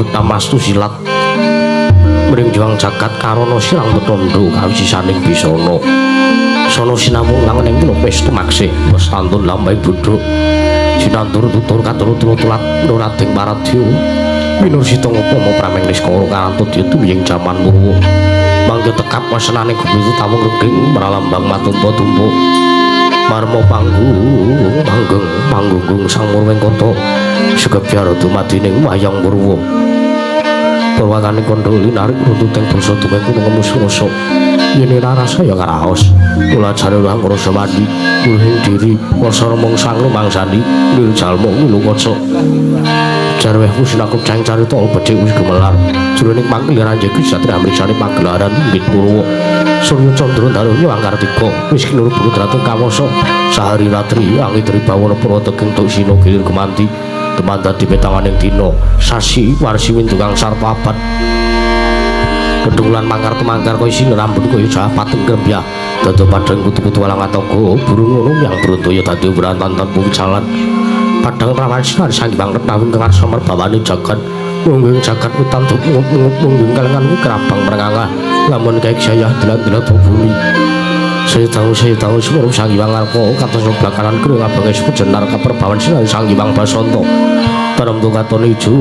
Namastu silat mring juang jagat karana silang tetandha kawisisaning bisana sono sinamung langening lupis tumaksih wastantun lambahing budhuk sinandur tutur katur tulat nurading paradya winursita ngupama prameng niskara karantut yaitu jaman murwa mangga tekap wasenane gumitu tawung reging maralambang matunta tumpuk marma panggung manggeng manggunggung sang murwing kota sugebyar dumadining wayang purwa purwakane kandha linarik runtuting basa tumeng kuno ngemus rasa yen ora rasa ya karaos kula jare ulang rasa mandi ngluhing diri rasa rumangsang rumangsani nil jalma ngilu kaca. Jarweh sinakub cang carita becik wis gemelar. Jroning pangkeliran jeki satria mriksani pagelaran inggih Purwa. Surya Candra dalu nyuwang Kartika wis kinurub putrating kawasa sahari ratri angidri bawana purwa tegeng duksina gilir gumanti teman dadi petanganing dina sasi warsi windu kang sarta abad. Kedungulan mangkar tumangkar kaya sing rambut kaya jah pating grembyah dadi padhang kutu-kutu walang ataga burung ngono yang brontaya dadi berantan tanpa jalan. Padhang rawan sinar sang Hyang Retnawing kang arsa merbawane jagat mungging jagat witan mungup mungging kalengan kerabang merengangah lamun kae jayah delat-delat bumi. Saya tahu seluruh Sang Hyang Ngarpa kados blakaran kring abange sejenar kaperbawan sinar Sang Hyang Basanta. Tarem katon ijo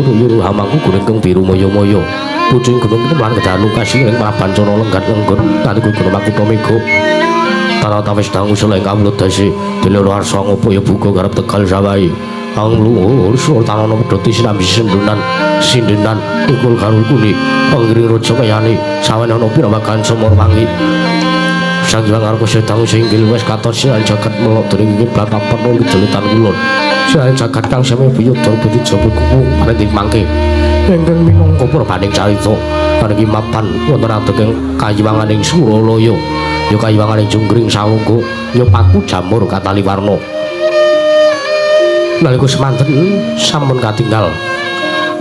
yuru hamangku guring kang biru moyo-moyo. Pucung gunung lan kedanu kasih ing Prabancana lenggat lenggon nalika gunung Makutha Mega. Tanah tawis dangu sela ing kawula dasi diloro arsa ngopo ya buka garep Tegal sawahi. Ang luhur sultan ana pedhoti sinambi sendunan sindenan ukul karul kuni anggring raja kayane sawen ana pirawagan sumur wangi. Sang Hyang Ngarpa sedangu singgil wis katon sinan jagat melok dening kiblat papan nuli deletan kulon. Sinan jagat kang sami buyut Drupadi jaba kuku paring mangke. Ingkang minangka purbaning carita paringi mapan wonten adeging kayiwanganing Suralaya. Ya kayiwanganing Junggring Salungga, ya paku jamur katali warna. Nalika semanten sampun katinggal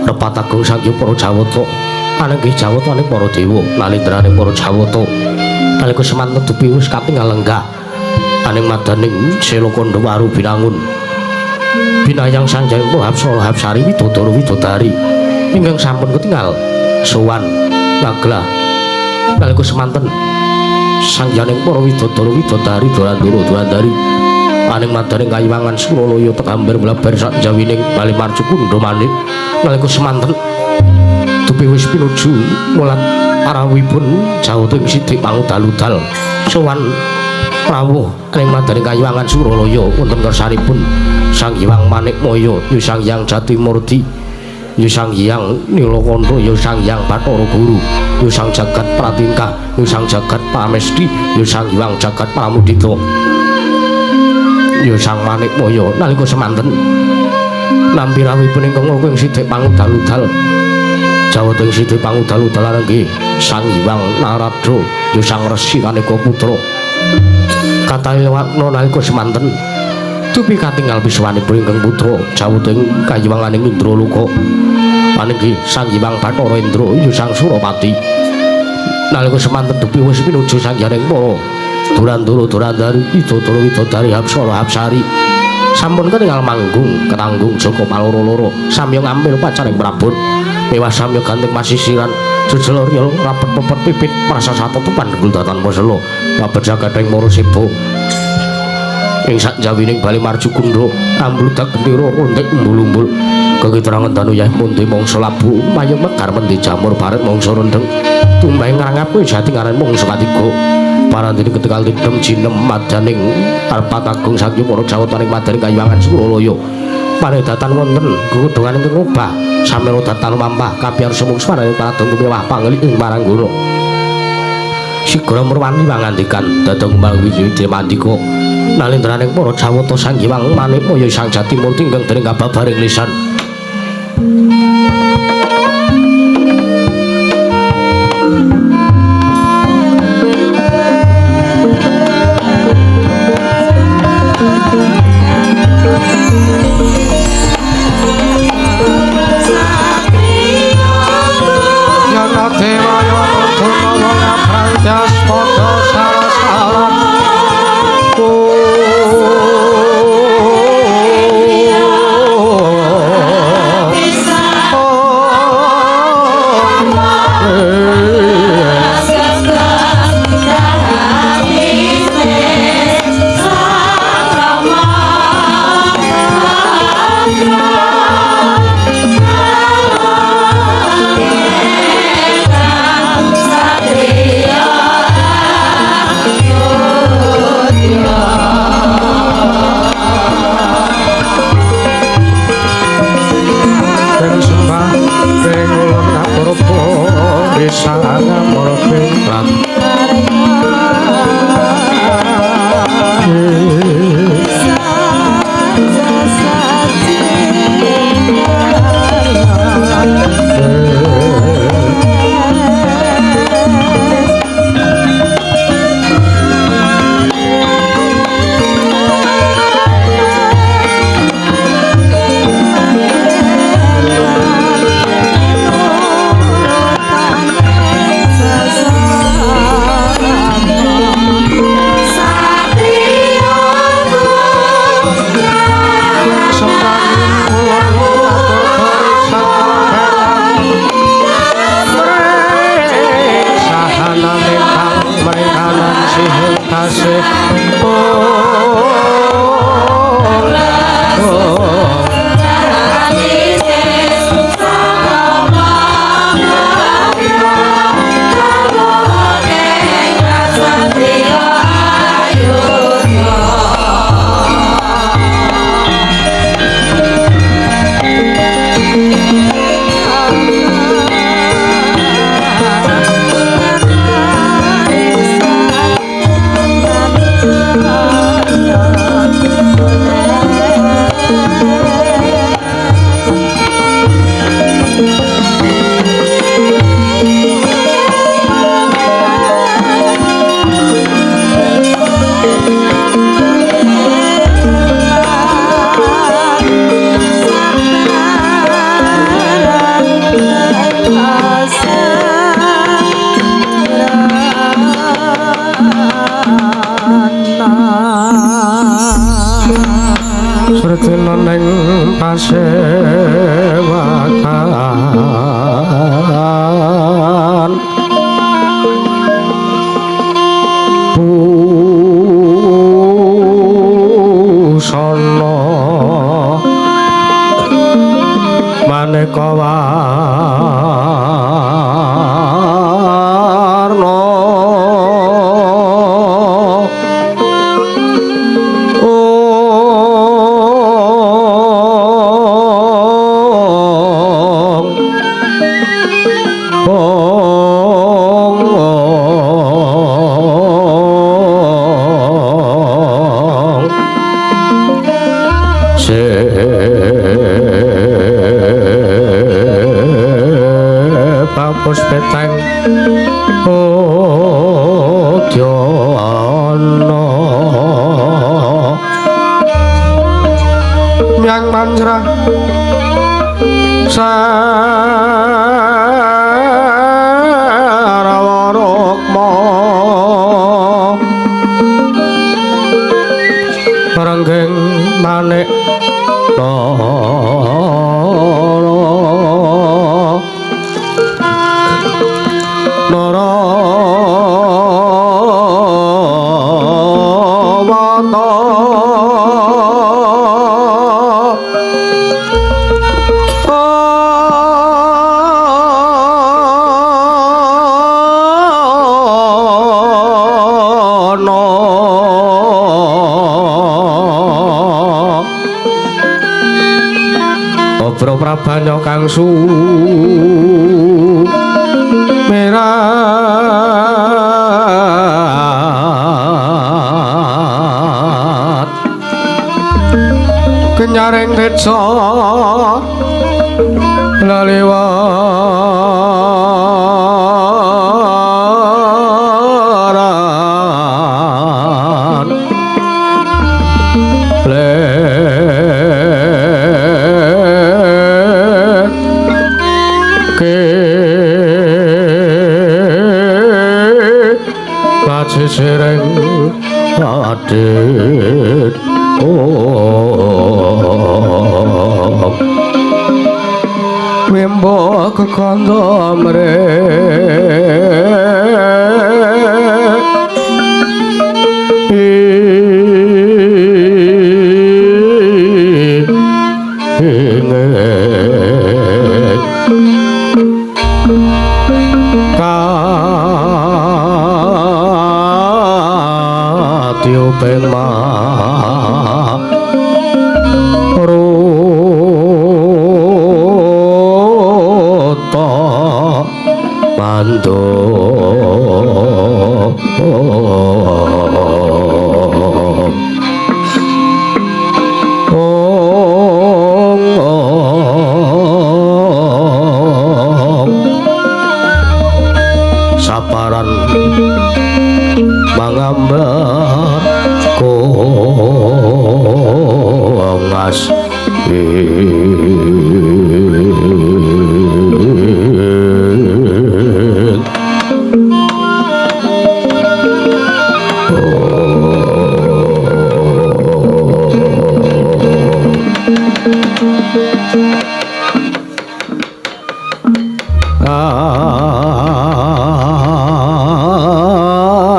repat agung Sang Hyang para Jawata, anenggih jawataning para dewa, nalindraning para Jawata. Nalika semanten dupi wis katingal lenggah aning madaning Sela Kandha Waru Binangun. Binayang Sanjaya Hapsara Hapsari Widodara Widodari ingkang sampun ketingal sowan ngaglah. Nalika semanten Sang Hyang para Widodara Widodari Dorandara Dorandari aning madaning kayiwangan Suralaya tegambar mlebar sak jawining Bali Marcukundha manik. Nalika semanten dupi wis pinuju mulat arawipun jawata ing sidik pangudal-udal sowan rawuh ing madaning kayiwangan Suralaya wonten kersanipun Sang Hyang Manikmaya, ya Sang Hyang Jatimurti, ya Sang Hyang Nilakantha, ya Sang Hyang Bathara Guru, ya Sang Jagat Pratingkah, ya Sang Jagat Pamesti, ya Sang Hyang Jagat Pramudita, ya Sang Manikmaya. Nalika semanten nampi rawuhipun ingkang ngoko ing sidik pangudal-udal jawata ing sidik pangudal-udal nggih Sang Hyang Narada, ya Sang Resi Kaneka Putra. Kathah lewatna nalika semanten dupi katingal piswanipun ingkang putra jawata ing kayiwanganing Indraloka anenggih Sang Hyang Bathara Indra, ya Sang Surapati. Nalika semanten dupi wis pinuju Sang Hyang para Durandara Durandari Widodara Widodari Hapsara Hapsari sampun ketingal manggung ketanggung Jaka Paloro-loro samya ngampil pacaring prabon mewah samya ganting masisiran jejel riyal rapet pepet pipit prasa satutupan dengkul datan posela kabeh jagat ing mara seba ing sak jawining Bali Marcukundha ambludak gendera rontek umbul-umbul kekiterangan danu yah mundi mangsa labu mayung mekar mendi jamur baret mangsa rendheng tumbang ngrangap jati ngaran mangsa katiga parandene ketekal tidem jinem madaning arpat agung Sang Hyang para jawataning madaning kayiwangan Suralaya paredatan wonten gegodhongan ingkang obah samero datan lumampah kapiyar sumung swarane paradon tumewah pangeli ing paranggana sigra murwani pangandikan dadang kembang wiji mandika nalindraning para jawata Sang Hyang Manikmaya Sang Jatimurti ingkang dening kababaring lisan. Sara. Kasewakan busana maneka warna Bapus petang udyana Myang manjra sarawa rukma renggeng manik Narawata ana Obro prabanya kang sumerat kenyaring teja laliwaran Sireng adit wimbo kekandha Saparan mangambar kongas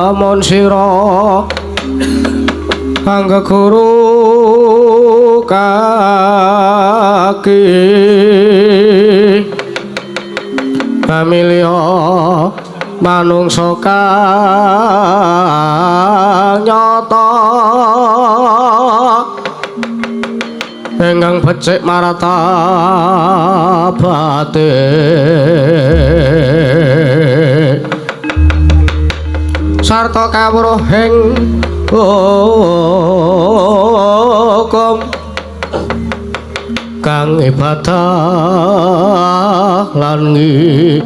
Amon sira anggeguru kaki pamilya manungsa kang nyata ingkang becik martabate sarta kawruhing hukum kang ibadah lan ngirangi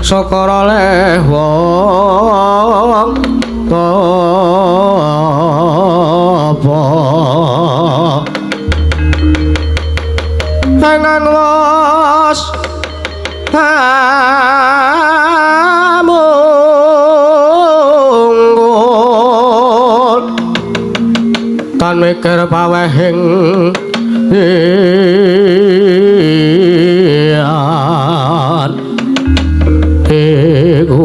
saka oleh wong tapa ingkang was amung Lan mikir pawehing iyan iku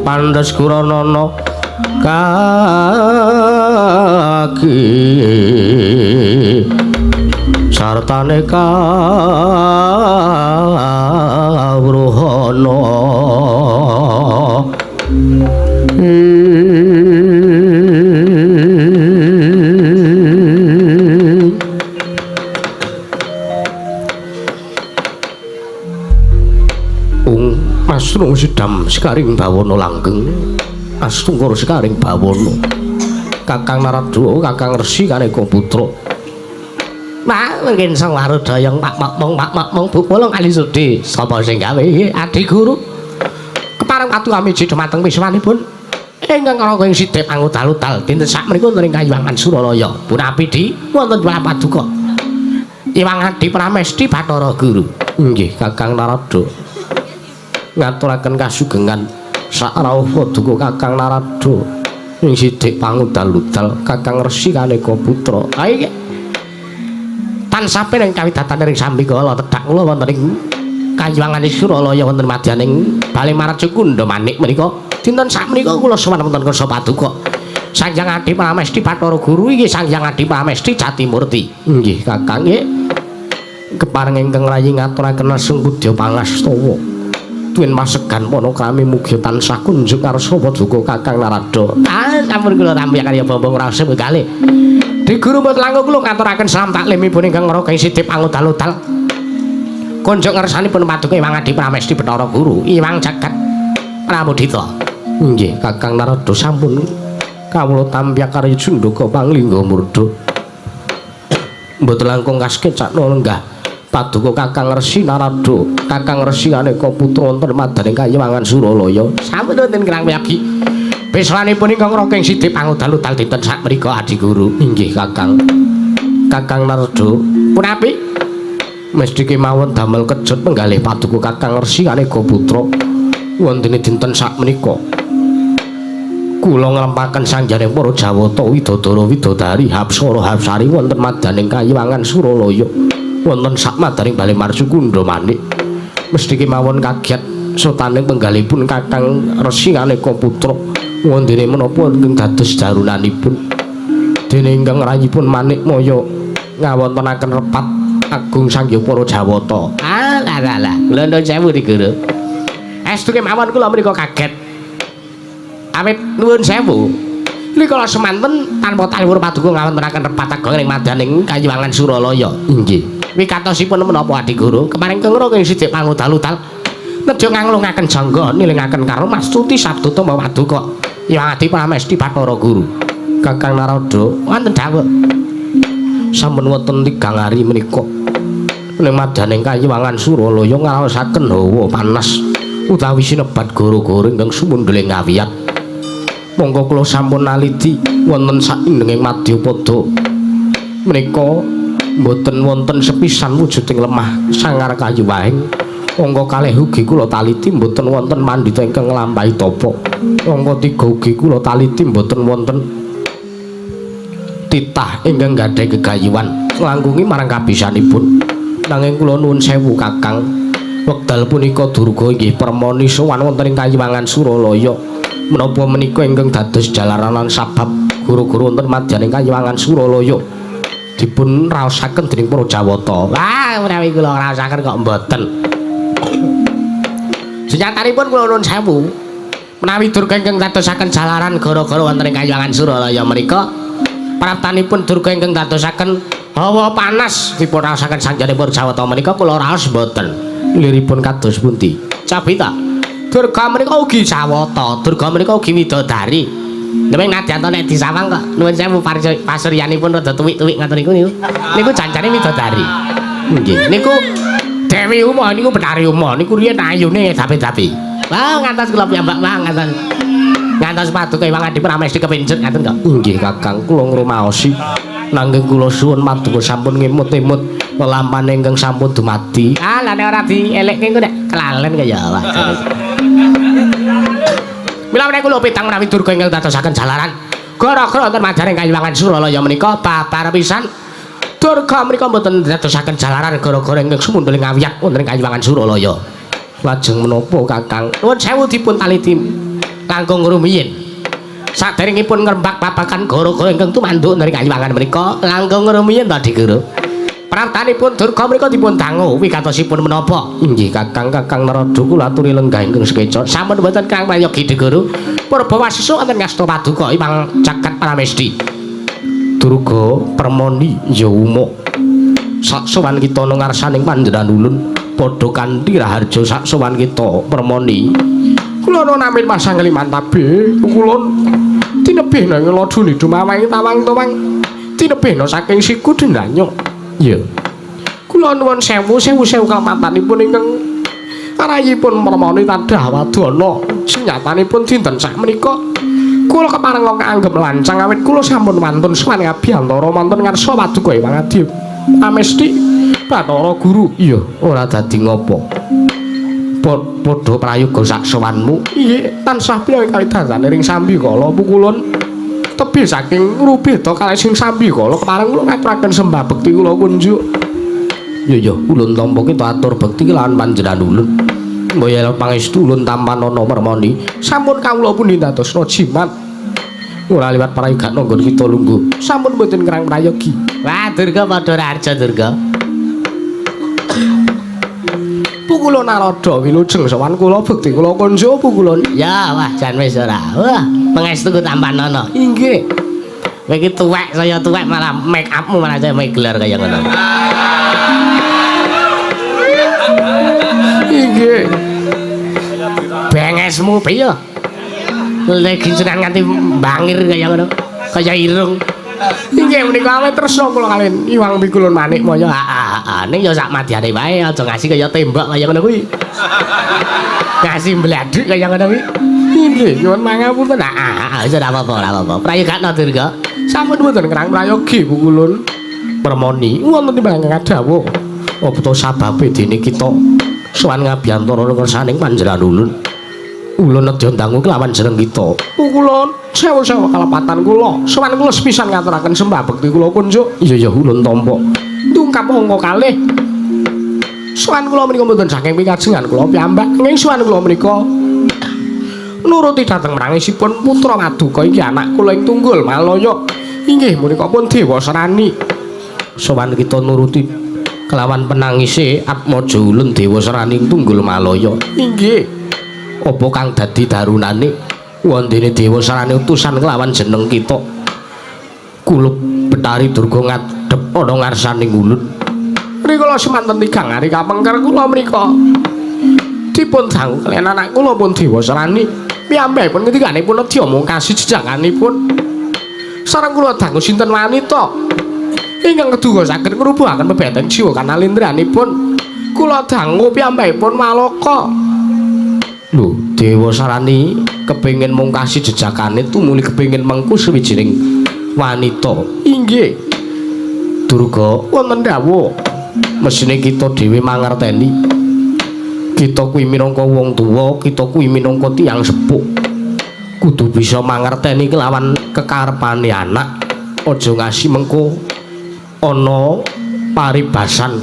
pandes kuranana kaki sartane kawruhana. Astung sidam sekaring bawana langgeng, astungkara sekaring bawana. Kakang Narada, Kakang Resi kaneka putra. Mak mungkin sang warudayang pak makmong pak makmong bupolong kali sudi. Sapa sing gawe Adi Guru? Kepareng patu amiji dumateng wiswanipun ingkang raga ing sidhe pangudal-udal dinten sakmenika wonten ing Kayiwangan Suralaya. Punapi di wonten paduka Iwang Adi Pramesti Bathara Guru. Nggih, Kakang Narada. Ngaturaken kasugengan sakrawuh paduka Kakang Narada ing sidhik pangudal-udal Kakang Resi kaneka putra. Ha iki tansah ing kawidatan ing sambikala tedhak kula wonten ing Kayiwangan Suralaya wonten madyaning Bale Marcukundha Manik menika dinten sakmenika kula sowan wonten kersa paduka Sang Hyang Adi Pramesti Bathara Guru iki Sang Hyang Adi Pramesti Jatimurti. Nggih Kakang nggih. Kepareng ingkang rayi ngaturaken asung pudya pangastawa. Tuwin masegan panakrami mugi tansah kunjuk ngarsa paduka Kakang Narada. Ah sampun kula tampi kaya bombong raos kalih. Di guru mboten langkung kula ngaturaken salam taklimipun ingkang ngraga ing sidhe pangudal-udal. Kunjuk ngersanipun paduka Iwang Adi Pramesti Bathara Guru, Iwang Jagat Pramudita. Nggih, Kakang Narada sampun kawula tampi karya Jundaka Panglingga Murda. Mboten langkung kaskecakna lenggah paduka Kakang Resi Narada, Kakang Resi aneka putra wonten madaning Kayiwangan Suralaya. Sampun wonten kirang wiyagi. Pesranipun ingkang raga ing sidhe pangudal-udal dinten sakmenika Adi Guru. Inggih Kakang. Kakang Narada, punapi mesti kemawon damel kejut penggalih paduka Kakang Resi aneka putra wontene dinten sakmenika. Kula nglempaken sanjane para Jawata widodara widodari hapsara hapsari wonten madaning Kayiwangan Suralaya. Wonten sakmadaning Bale Marsukundha Manik. Mesti kemawon kaget sotaning penggalipun Kakang Resi aneka putra wondene menapa ingkang dados darunanipun. Dene ingkang rayipun Manik Maya ngawontenaken repat agung sangya para Jawata. Ah lah lah lah. Kula nuwun sewu Guru. Estu kemawon kula menika kaget. Awit nuwun sewu. Rikala semanten tanpa taliwur paduka ngawontenaken repat agung ing madaning Kayiwangan Suralaya. Inggih. Wikatosipun menapa Adi Guru? Kemarin kengra ing sidhik pangudal-udal nedya nganglungaken jangga nilingaken karo mastuti sabdutama paduka Hyang Adi Pramesti Bathara Guru. Kakang Narada wonten dawuh. Sampun wonten tigang hari menika ning madaning Kayiwangan Suralaya ngraosaken hawa panas utawi sinebat goro-goro ingkang sumundhul ing ngawiyat. Monggo kula sampun naliti wonten saindenging madyapada menika mboten wonten sepisan wujuding lemah sangar kayu wahing. Angka kalih ugi kula taliti mboten wonten pandhita ingkang nglampahi tapa. Angka tiga ugi kula taliti mboten wonten titah ingkang gadhahi gegayuhan nglangkungi marang kabisanipun. Nanging kula nuwun sewu Kakang, wekdal punika Durga inggih permoni sowan wonten ing Kayiwangan Suralaya. Menapa menika ingkang dados jalaran lan sabab guru-guru wonten madyaning Kayiwangan Suralaya dipun raosaken dening para Jawata. Wah, menawi kula raosaken kok mboten. Senyatanipun kula nuwun sewu, menawi Durga ingkang dadosaken jalaran gara-gara wonten ing Kayiwangan Suralaya menika praptanipun Durga ingkang dadosaken hawa panas dipun raosaken sanjane para Jawata menika kula raos mboten. Liripun kados pundi? Cabita. Durga menika ugi Jawata, Durga menika ugi widodari. Nanging nadyan to nek disawang kok nuwun sewu pasuryanipun rada tuwik-tuwik ngoten niku niku. Niku janjane widodari. Nggih, niku Dewi Uma niku Betari Uma niku riyen ayune dape-dape. Wah, ngantos kula piyambak mah ngantos. Ngantos paduka Hyang Adi Pramesti kepincut ngaten kok. Nggih, Kakang, kula ngrumaosi. Nanging kula suwun paduka sampun ngemut-emut lelampane ingkang sampun dumadi. Ah, lah nek ora dielekke engko nek kelalen kaya wah. Mila menawi kula pitang menawi Durga ingkang dadosaken jalaran Gara-gara wonten majaring Kayiwangan Suralaya menika babar pisan Durga menika mboten dadosaken jalaran gara-gara ingkang sumundul ngawiyat wonten ing Kayiwangan Suralaya. Lajeng menapa Kakang? Nuwun sewu dipun taliti langkung rumiyin. Saderengipun ngrembak babagan gara-gara ingkang tumanduk wonten ing Kayiwangan menika langkung rumiyin ta Dik Guru. Praptanipun Durga menika dipun dangu wigatosipun menapa? Inggih Kakang, Kakang Narada kula aturi lenggah ingkang sekeca. Sampun mboten Kang Prayogi Dik Guru. Purbawasisa wonten ngasta paduka Hyang Jagat Pramesti. Durga Permoni ya umuk. Saksowan kita ngarsaning panjenengan ulun padha kanthi raharja saksowan kita Permoni. Kula namin masang liman tabe kulon tinebihna ing laduni dumawang tawang-tawang tinebihna saking siku dendanyo. Iya. Kula nuwun sewu sewu sewu kalepatanipun ingkang rayipun Permoni tadah wadana. Senyatanipun dinten sakmenika kula kepareng kaanggep lancang awit kula sampun wantun sowan ngabiyantara wonten ngarsa paduka Hyang Adi Pamesti Bathara Guru. Iya, ora dadi ngopo. Padha prayoga saksowanmu. Iya, tansah piye kawidatan ring sambikala pukulun tebih saking rubeda kalih sing sambikala kepareng kula ngaturaken sembah bekti kula kunjuk. Iya ya, ulun tampa kita atur bekti kelawan panjenengan ulun. Mbaya pangestu ulun tampanana Permoni. Sampun kawula pundi dadosna jimat. Ora liwat prayoga nggon kita lungguh. Sampun mboten ngrang prayogi. Wah, Durga padha raharja Durga. Pukulun Narada wilujeng sowan kula bekti kula kunjuk pukulun. Ya, wah jan wis ora. Wah, pangestu ku tampanana. Inggih. Kowe iki tuwek saya tuwek malah make upmu malah saya gelar kaya ngono. Inggih. Bengesmu piye? Lagi jenengan nganti bangir kaya ngono. Kaya irung. Inggih menika awet tresna kula kaliyan Iwang Pikulun Manikmaya. Heeh, ning ya sak madyane wae aja ngasih kaya tembok kaya ngono kuwi. Ngasih mbladhuk kaya ngono kuwi. Inggih, nyuwun pangapunten. Heeh, wis ora apa-apa, ora apa-apa. Prayogakna Durga. Sampun mboten ngrang prayogi Pukulun Permoni. Wonten timbang dawuh. Apa to sababe dene kita sowan ngabiyantara ngersaning panjenengan ulun. Ulun nedya dangu kelawan jeneng kita. Pukulun sewu-sewu kalepatan kula. Sowan kula sepisan ngaturaken sembah bekti kula kunjuk. Iya ya ulun tampa. Ndungkap angka kalih. Sowan kula menika mboten saking pikajengan kula piyambak. Ning sowan kula menika nuruti dhateng prangisipun putra Maduka iki anak kula ing tunggul Malaya. Inggih menika pun Dewa Serani. Sowan kita nuruti kelawan penangise Atmaja ulun Dewa Serani ing tunggul Malaya. Inggih. Apa kang dadi darunane wondene Dewa Sarane utusan kelawan jeneng kita kulup Betari Durga ngadhep ana ngarsaning ulun. Rikala semanten tigang hari kapengker kula menika dipun dangu kaliyan anak kula pun Dewa Sarani piyambakipun ngendikanipun nedya mungkasi jejakanipun sareng kula dangu sinten wanita ingkang keduga saged ngrubuhaken pebeten jiwa kanalindranipun kula dangu piyambakipun Walaka. Lho, Dewa Sarani kepengin mungkasi jejakane tumuli kepengin mengku sawijining wanita. Inggih. Durga wonten dawuh. Mesine kita dhewe mangerteni. Kita kuwi minangka wong tuwa, kita kuwi minangka tiyang sepuh. Kudu bisa mangerteni kelawan kekarepane anak. Aja ngasi mengko ana paribasan.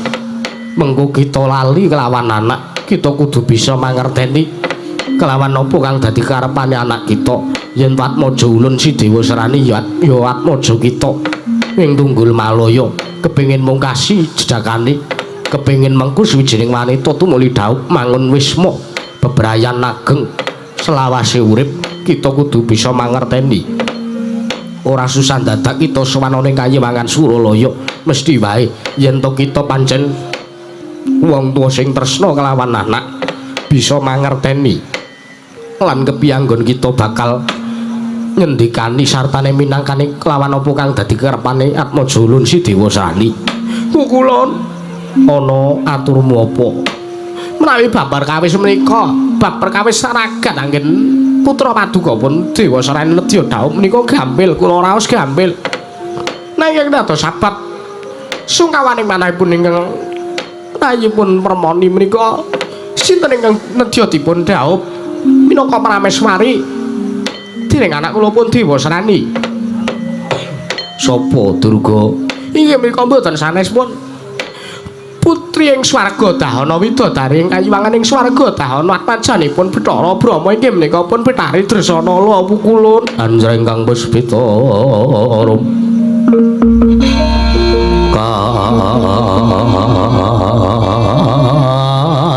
Mengko kita lali kelawan anak, kita kudu bisa mangerteni kelawan apa kang dadi karepane anak kita. Yen Atmaja ulun si Dewa Serani ya ya Atmaja kita ing tunggul Malaya kepengin mungkasi jejakane, kepengin mengku sawijining wanita tumuli dhaup mangun wisma bebrayan ageng selawase urip. Kita kudu bisa mangerteni. Ora susah dadak kita sowan ana ing Kayiwangan Suralaya mesti wae yen to kita pancen wong tuwa sing tresna kelawan anak bisa mangerteni lan kepiyanggon kita bakal ngendikani sartane minangkani kelawan apa kang dadi kerepane Atmaja ulun si Dewa Sarani. Pukulun ana aturmu apa? Menawi bab perkawis menika, bab perkawis ragat anggen putra paduka pun Dewa Sarani nedya dhaup menika gampil kula raos gampil. Nanging dados sabab sungkawaning manahipun ingkang rayipun Permoni menika sinten ingkang nedya dipun dhaup minangka prameswari dening anak kula pun Dewa Serani. Sapa Durga? Inggih menika mboten sanes pun putri ing swarga dahana widodari ing kayuwangan ing swarga dahana atmajanipun Bathara Brahma inggih menika pun Bathari Dresanala pukulun. Anjreng kang puspita rum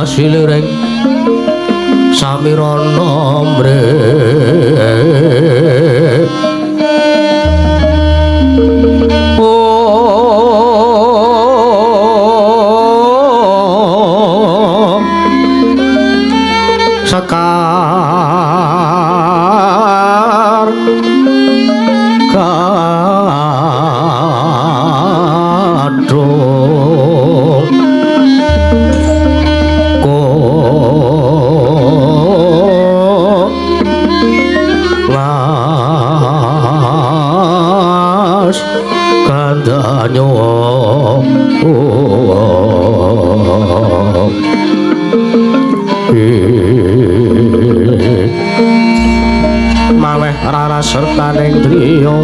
kasiliring samirana mrih sekar kadung ko las kandanyo maweh rara sertaning driya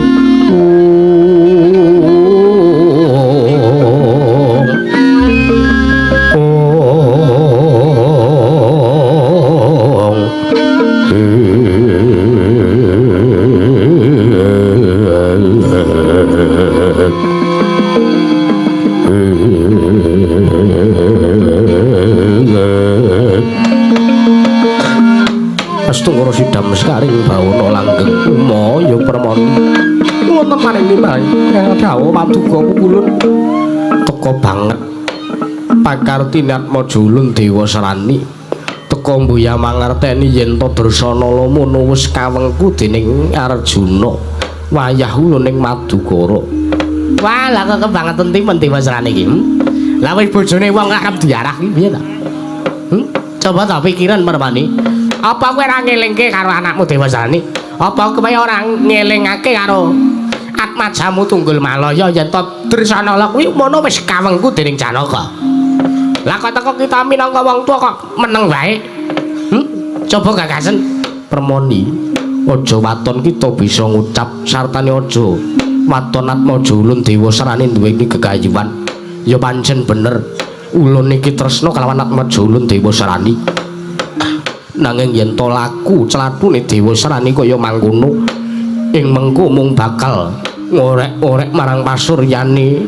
Astungkara sidam sekaring bawana langgeng uma ya permoni wonten maring limang dawuh paduka pukulun teka banget pakartine Atmaja ulun Dewa Serani teka mbuya mangerteni yen to Dresanala mono wis kawengku dening Arjuna wayah ulun ing Madukara. Wah lah kok kebangetan timen Dewa Serani iki. Lah wis bojone wong arep diarah iki piye ta? Coba tak pikiran Permani. Apa kowe ora ngelingke karo anakmu Dewa Serani? Apa kowe ora ngelingake karo atmajamu Tunggul Malaya yen to Dresanala kuwi mono wis kawengku dening Janaka? Lah kok teko kita minangka wong tuwa kok meneng wae? Coba gagasen Permoni, aja waton kita bisa ngucap sartane aja waton Atmaja ulun Dewa Serani duwe iki gegayuhan. Ya pancen bener ulun iki tresna kelawan Atmaja ulun Dewa Serani. Nanging yen to laku clatune Dewa Serani kaya mangkono ing mengko mung bakal ngorek-orek marang pasuryane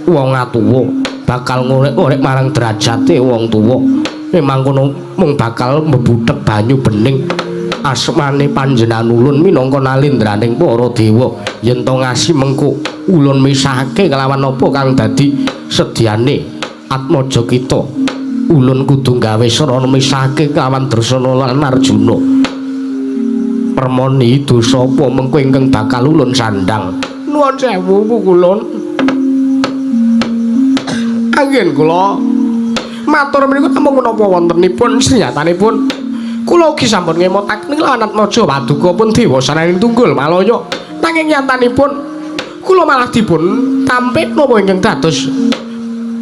wong atuwa, bakal ngorek-orek marang derajate wong tuwa. Ing mangkono mung bakal mbebuthek banyu bening asmane panjenengan ulun minangka nalindraning para dewa. Yen to ngasi mengko ulun misahake kelawan apa kang dadi sedyane atmaja kita. Ulun kudu gawe srana misahake kelawan Dresana lan Arjuna. Permoni dosa apa mengko ingkang bakal ulun sandhang? Nuwun sewu pukulun. Anggen kula matur menika namung menapa wontenipun senyatanipun kula ugi sampun ngemotaken kelawan Atmaja paduka pun Dewa Serani Tunggul Malaya. Nanging nyatanipun kula malah dipun tampik napa ingkang dados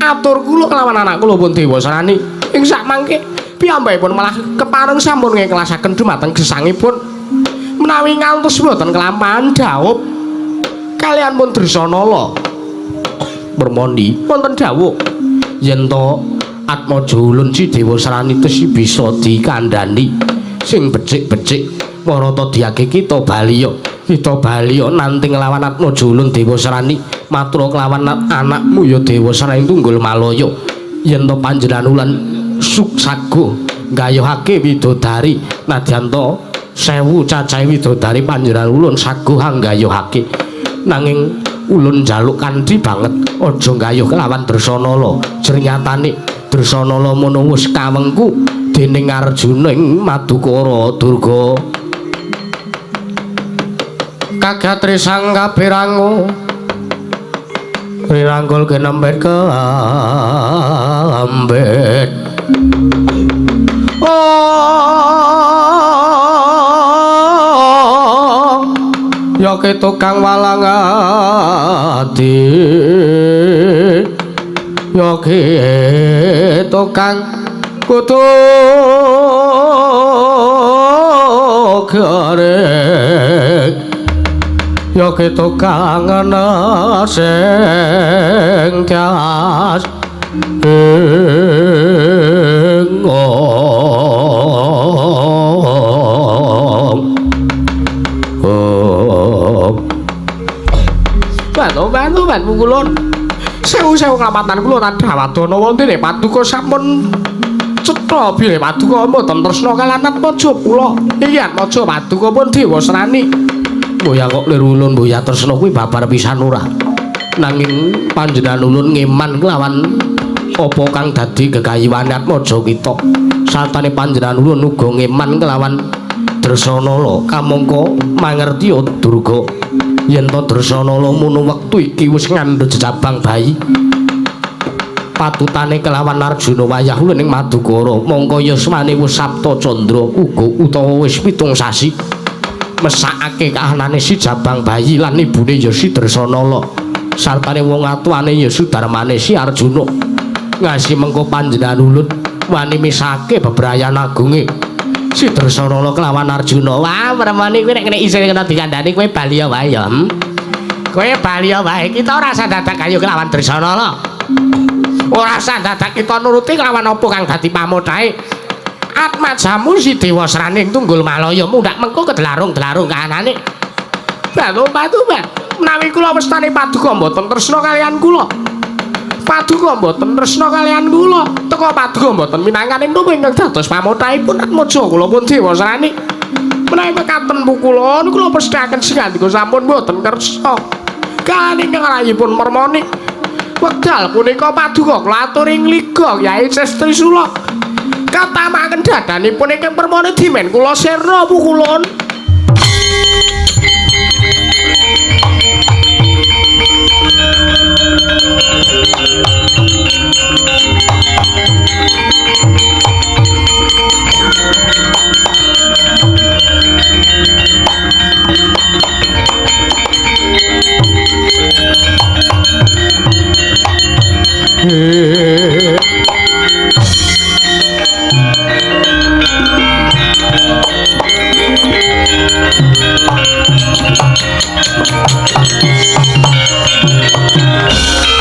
atur kula kelawan anak kula pun Dewa Serani. Ing sakmangke piyambakipun malah kepareng sampun ngikhlasaken dumateng gesangipun menawi ngantos boten kelampahan dhaup kalian pun Dresanala. Permoni wonten dawuh yen to Atmaja ulun si Dewa Serani tesi bisa dikandhani sing becik-becik marata diake kita baliya. Kita baliya nanti nglawan Atmaja ulun Dewa Serani matur kelawan anakmu ya Dewa Serani Tunggul Malaya. Yen to panjenengan ulan suksago nggayuhake widodari nadyan to 1000 cacahe widodari panjenengan ulun saguh anggayuhake. Nanging ulun njaluk kanthi banget aja nggayuh kelawan Dresanala. Jernyatane Dresanala mono wis kawengku dening Arjuna ing Madukara Durga. Kagatri sang kabirangu rirangkul kinembet keambet. Oh ya ki tukang walang ati, ya ki tukang kudu garek. Ya kita kangen sing tias ing Bantu bantu kulon sewu-sewu kelamatan kula tadhawadana wonten paduka sampun cetha bilih paduka mboten tresna kaliyan Atmaja kula. Iki Atmaja paduka pun dewasrani. Mboya kok lir ulun mboya tresna kuwi babar pisan ora. Nanging panjenengan ulun ngeman kelawan apa kang dadi gegayuhane Atmaja kita. Sartane panjenengan ulun uga ngeman kelawan Dresanala kamangka mangertiya Durga yen to Dresanala munu wektu iki wis ngandhut jejabang bayi. Patutane kelawan Arjuna wayah ulun ing Madukara mongko yuswane wis Sapta Candra uga utawa wis 7 sasi. Mesakake kahanane si jabang bayi lan ibune ya si Dresanala sartane wong atuane ya Sudarmane si Arjuna. Ngasi mengko panjenengan ulun wani misake bebrayan agunge si Dresanala kelawan Arjuna. Wah, permoni kowe nek kene isih kena dikandhani kowe bali wae ya. Kowe bali wae, kita ora usah dadak kayu kelawan Dresanala. Ora usah dadak kita nuruti kelawan apa kang dadi pamothahe. Atmajamu si Dewasrani Tunggul Malaya mundhak mengko kedelarung-delarung kahanane. Batu menawi kula wastane paduka mboten tresna kaliyan kula. Paduka mboten tresna kaliyan kula. Teka paduka mboten minangkani menapa ingkang dados pamothahipun Atmaja kula pun Dewasrani. Menawi mekaten pukula kula pesthikaken singandika sampun mboten kersa. Kaliyan ingkang rayipun mermoni. Wekdal punika paduka kula aturi ngliga Kyai Sestrisula. Katamaken dadanipun ingkang permoni dimen kula sirna pukulun.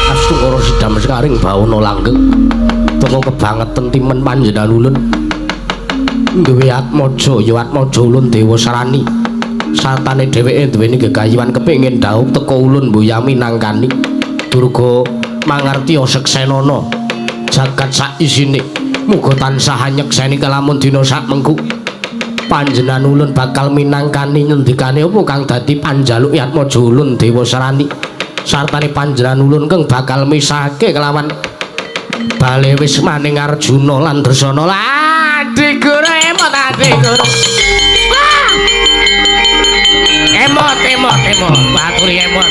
Astungkara sidam sekaring bawana langgeng teka kebangetan timen panjenengan ulun duwe Atmaja ya Atmaja ulun Dewasrani sartane dheweke duweni gegayuhan kepengin dhaup teka ulun mboya minangkani Durga mangertiya seksenana jagat sak isine muga tansah nyekseni kalamun dina sak mengku panjenengan ulun bakal minangkani ngendikane apa kang dadi panjaluk Atmaja ulun Dewasrani sartane panjenengan ulun kang bakal misahke kelawan bale wismaning Arjuna lan Dresanala. Adi guru emot adi guru. Emot emot emot baturi emot.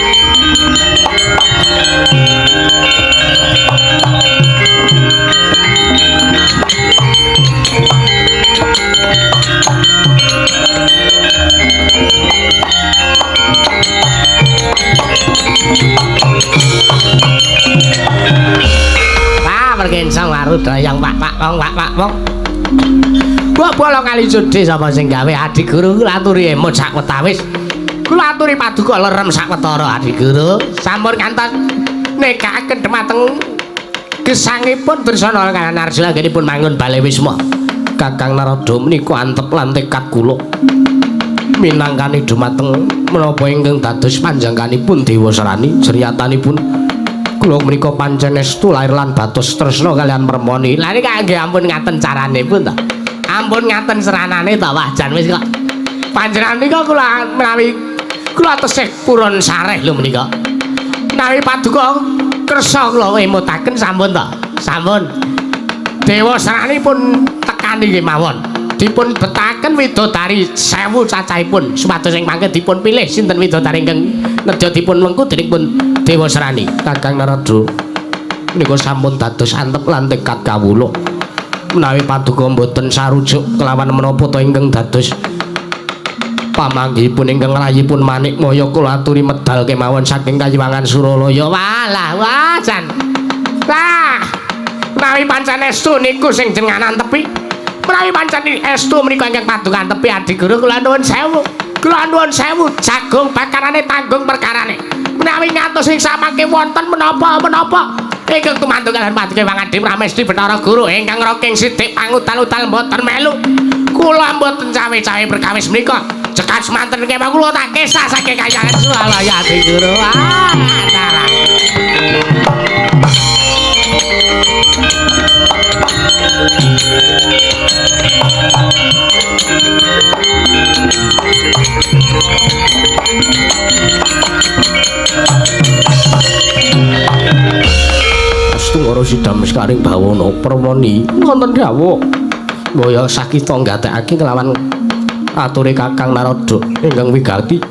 Wah, pergensong warudayang pak pak wong pak pak wong. Mbok bolo kali jodhe sapa sing gawe adi guru kula aturi emut sak wetawis. Kula aturi paduka lerem sak wetara adi guru. Sampun kantos nekaken dhumateng gesangipun Dresanala kaliyan Arjuna anggenipun mangun bale wisma. Kakang Narada menika antep lan tekad kula minangkani dhumateng menapa ingkang dados panjangkanipun Dewasrani jeriyatanipun kula menika pancen estu lair lan batos tresna kaliyan permoni. Lha niki nggih ampun ngaten carane pun ta. Ampun ngaten seranane ta wah jan wis kok. Panjenengan nika kula menawi kula tesih purun sareh lho menika. Menawi paduka kersa kula emutaken sampun ta. Sampun. Dewasrani pun tekani kemawon. Dipun betaken widodari 1000 cacahipun supados ing mangke dipun pilih sinten widodari ingkang nedya dipun wengku dening pun Dewasrani. Kakang Narada menika sampun dados antep lan tekad kawula. Menawi paduka mboten sarujuk kelawan menapa ta ingkang dados pamanggihipun ingkang rayipun Manikmaya kula aturi medal kemawon saking Kayiwangan Suralaya. Walah wah jan. Wah. Menawi pancen estu niku sing jenengan antepi. Menawi pancen estu menika ingkang paduka antepi adi guru kula nuwun sewu. Kula nuwun sewu, jagung bakarane tanggung perkarane. Menawi ngantos ing samangke wonten menapa-menapa ingkang tumanduk kaliyan paduka Wangadi Pramesti Bathara Guru ingkang raking sidik pangutal-utal mboten melu. Kula mboten cawe-cawe perkawis menika. Jekat semanten kemawon kula tak kesah saking kayangan Suralaya Adi Guru. Ah, dalah. Astungara sidam sekaring bawana permoni wonten dawuh. Mbaya sakita nggatekake kelawan ature Kakang Narada ingkang wigati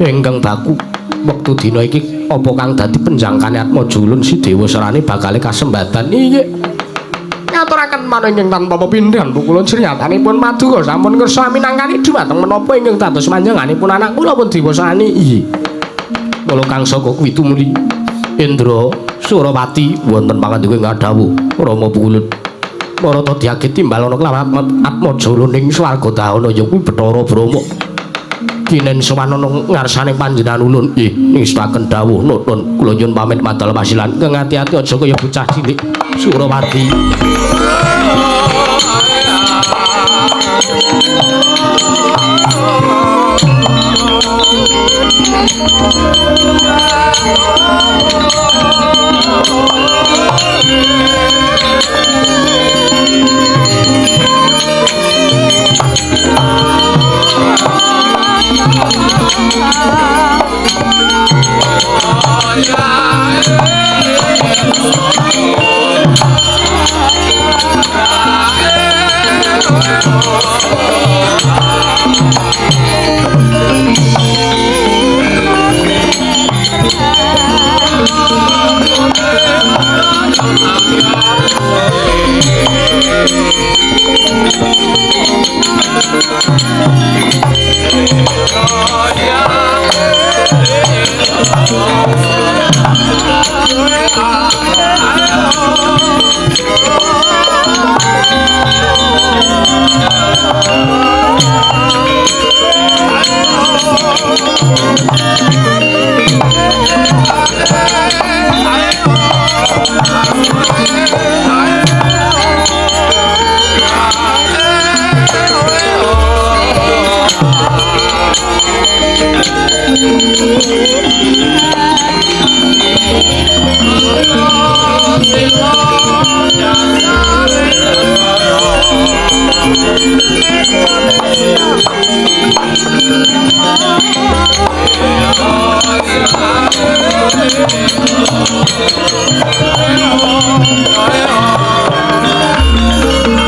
ingkang baku. Wektu dina iki apa kang dadi penjangkane Atmaja ulun si Dewa Serani bakale kasembatan. Iya. Ngaturaken manunging ingkang tanpa pepindhan kula srinyatanipun paduka sampun kersa minangkani dhumateng menapa ingkang dados panjenenganipun anak kula pun Dewa Serani. Iya. Mula kang saka kuwi tumuli Indra Surapati wonten pangandika ing dawuh Rama Pukulun. Marata diagit timbal ana kelawan Atmaja ulun ing swarga dahana ya kuwi Bathara Brahma. Kinen sowan ana ngarsane panjenengan ulun. Nggih, ngestakaken dawuh nutun kula nyuwun pamit madal pasilan. Kang ati-ati aja kaya bocah cilik Surapati.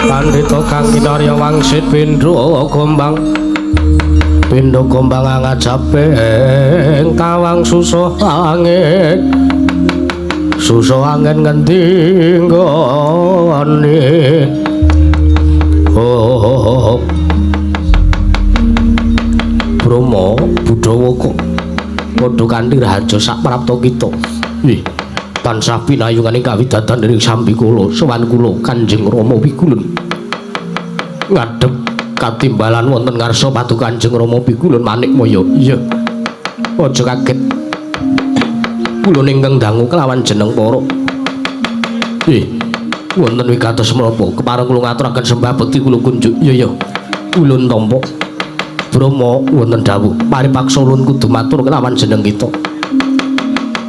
Pandhita kang kinarya wangsit pindha gombang. Pindha gombang angajaping tawang susuh angin. Susuh angin ngendi nggone. Oh. Brahma Budawa kok padha kanthi raharja sak prapta kita. Nggih. Tansah pinayungane kawidatan dening sambikala sowan kula Kanjeng Rama Pikulun. Ngadhep katimbalan wonten ngarsa paduka Kanjeng Rama Pikulun manikmaya. Iya. Aja kaget. Kula ingkang dangu kelawan jeneng para. Nggih. Wonten wigatos menapa kepareng kula ngaturaken sembah bekti kula kunjuk. Iya ya. Ulun tampa. Brahma wonten dawuh paripaksa ulun kudu matur kelawan jeneng kita.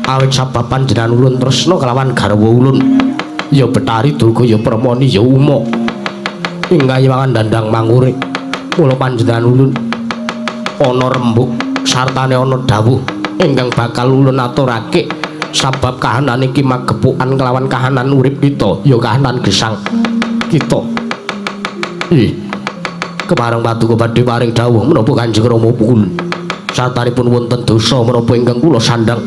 Awit sabab panjenengan ulun tresna kelawan garwa ulun ya Betari Durga ya Permoni ya Uma ing kayiwangan dandang mangure. Mula panjenengan ulun ana rembug sartane ana dawuh ingkang bakal ulun aturake sabab kahanan iki magepokan kelawan kahanan urip kita ya kahanan gesang kita. Ih, kepareng paduka badhe paring dawuh menapa Kanjeng Rama Pukul sartanipun wonten dosa menapa ingkang kula sandhang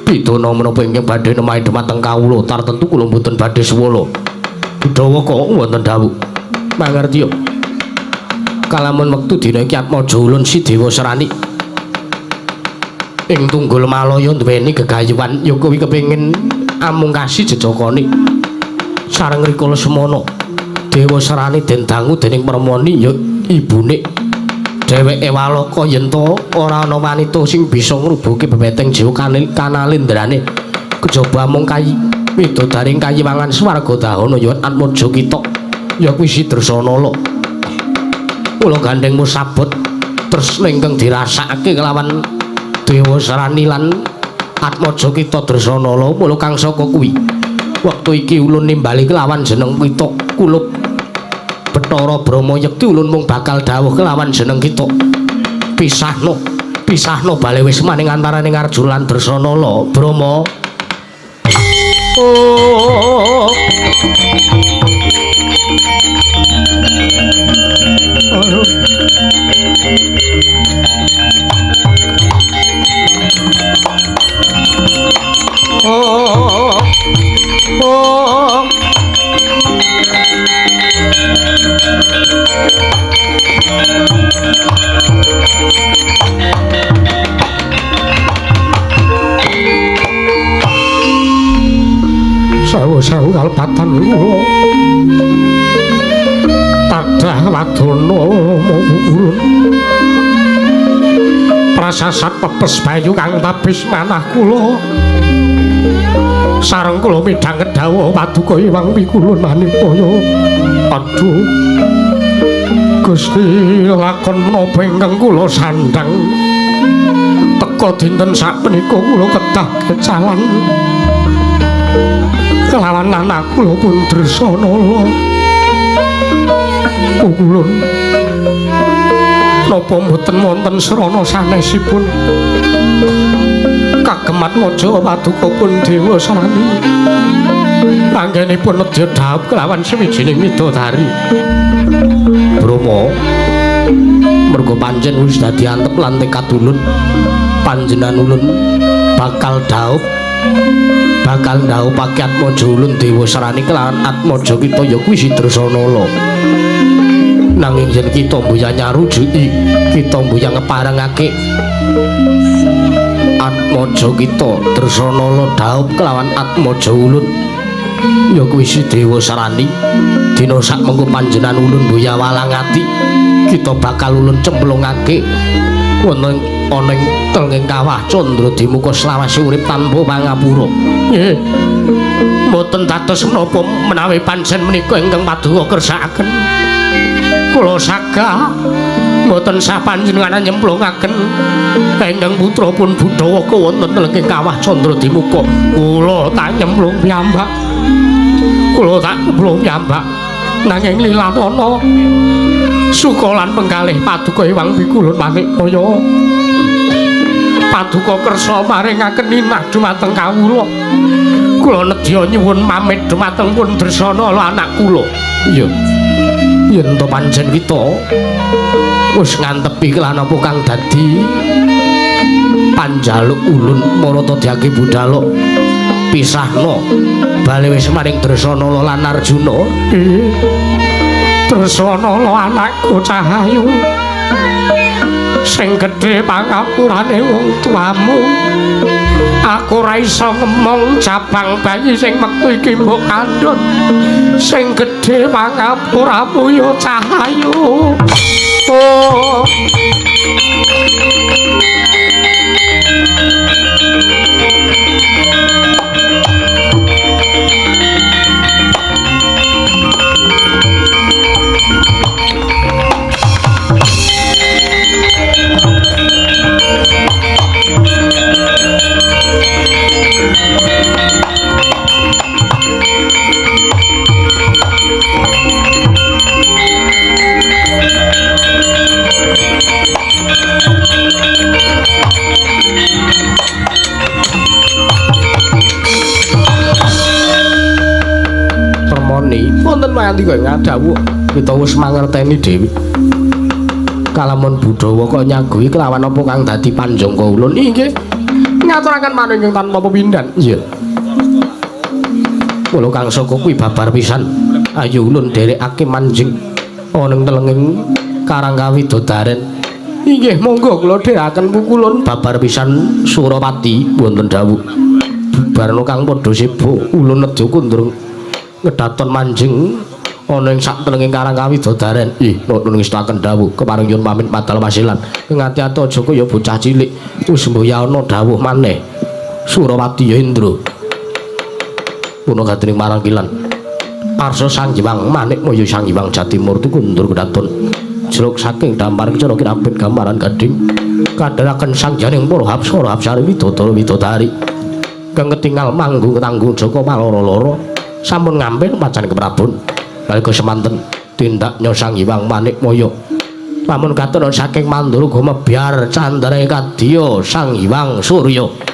pidana menapa ingkang badhe nemahi dhumateng kawula tartentu kula mboten badhe suwala. Budawa kok wonten dawuh mangertiya kalamun wektu dina iki Atmaja ulun si Dewa Serani ing Tunggul Malaya duweni gegayuhan ya kuwi kepengin amungkasi jejokone sareng rikala semana Dewa Serani den dangu dening Permoni ya ibune Dheweke walaka yen to ora ana wanita sing bisa ngrubuhke bebeteng jiwa kanalindrane kejaba mung kayi widodaring kayiwangan swarga dahana ya Atmaja kita ya kuwi si Dresanala. Kula gandheng musabot tresna ingkang dirasakake kelawan Dewa Sarani lan Atmaja kita Dresanala. Mula kang saka kuwi wektu iki ulun nimbali kelawan jeneng kita kulup Bathara Brahma yekti ulun mung bakal dawuh kelawan jeneng kita. Pisahno, pisahno bale wis maning antaraning Arjuna lan Dresanala. Brahma. Oh. Aduh. Oh. Oh. Sewu-sewu kalepatan kula tadah wadana ulun prasasat pepes bayu kang tabis manah kula sareng kula midhanget dawuh paduka Hyang Pikulun manipaya. Aduh Gusti, lakon menapa ingkang kula sandhang teka dinten sakmenika kula kedah kecalan kelawan anak kula pun Dresanala. Kulun napa mboten wonten srana sanesipun kagem Atmaja paduka pun Dewa Sarani anggenipun nedya dhaup kelawan sawijining widodari. Brahma, mergo pancen wis dadi antep lan tekad ulun, panjenengan ulun bakal dhaup, bakal ndhaupake Atmaja ulun Dewa Sarani kelawan Atmaja kita ya kuwi si Dresanala. Nanging yen kita mbuya nyarujuki, kita mbuya ngeparengake Atmaja kita Dresanala dhaup kelawan Atmaja ulun ya kuwi si Dewa Sarani. Dina sak mengko panjenengan ulun mbuya walang ati, kita bakal ulun cemplungake wonten ana ing tenging kawah Candra Dimuka selawase urip tanpa pangapura. Nggih. Mboten dados menapa menawi pancen menika ingkang paduka kersakaken. Kula sagah mboten sah panjenengan nyemplungaken ingkang putra pun Budawaka wonten tenging kawah Candra Dimuka. Kula tak nyemplung piyambak. Kula tak nyemplung piyambak. Nanging lilanana suka lan penggalih paduka Hyang Pikulun manikmaya. Paduka kersa maringaken ninah dumateng kawula. Kula nedya nyuwun pamit dumateng pun Dresanala anak kula. Iya. Yen to pancen kita wis ngantepi kelan apa kang dadi panjaluk ulun marata dyake budalok pisahno bali wis maring Dresanala lan Arjuna. Dresanala anakku Cahayu sing gedhe pangapurane wong tuamu. Aku ora iso ngemong jabang bayi sing wektu iki mbok kandhut. Sing gedhe pangapuramu ya Cahayu. Oh. Permoni wonten pangandika ing dawuh kita wis mangerteni dhewe. Kalamun Budawa kok nyaguhi kelawan apa kang dadi panjangka ulun. Inggih. Ngaturaken manunging tanpa pepindhan. Iya. Kula kang saka kuwi babar pisan. Ayo ulun dherekake manjing ana ing telenging Karang Kawidodaren. Inggih, monggo kula dherekaken pukulun babar pisan Surapati wonten dawuh. Bubarno kang padha sibuk ulun nedya kundur ngedaton manjing Ana ing sak telenging karang kawidodaren. Ih, nuwun ngestakaken dawuh kepareng nyuwun pamit padal wasilan. Ngati-ati aja kaya bocah cilik. Wis mboya ana dawuh maneh. Surawati Yendra. Puna gatining marangkilan. Arsa Sang Hyang Manikmaya Sang Hyang Jatimurti kundur kedaton. Jrok saking dampar kecara kinabet gambaran gading. Kadharaken sang janing para hapsara hapsari widodara widodari. Kang ketingal manggung ketanggung Jaka maloro-loro sampun ngampil pacan keprabon. Nalika semanten tindaknya Sang Hyang Manikmaya. Lamun katon saking mandura gumebyar candare kadya Sang Hyang Surya.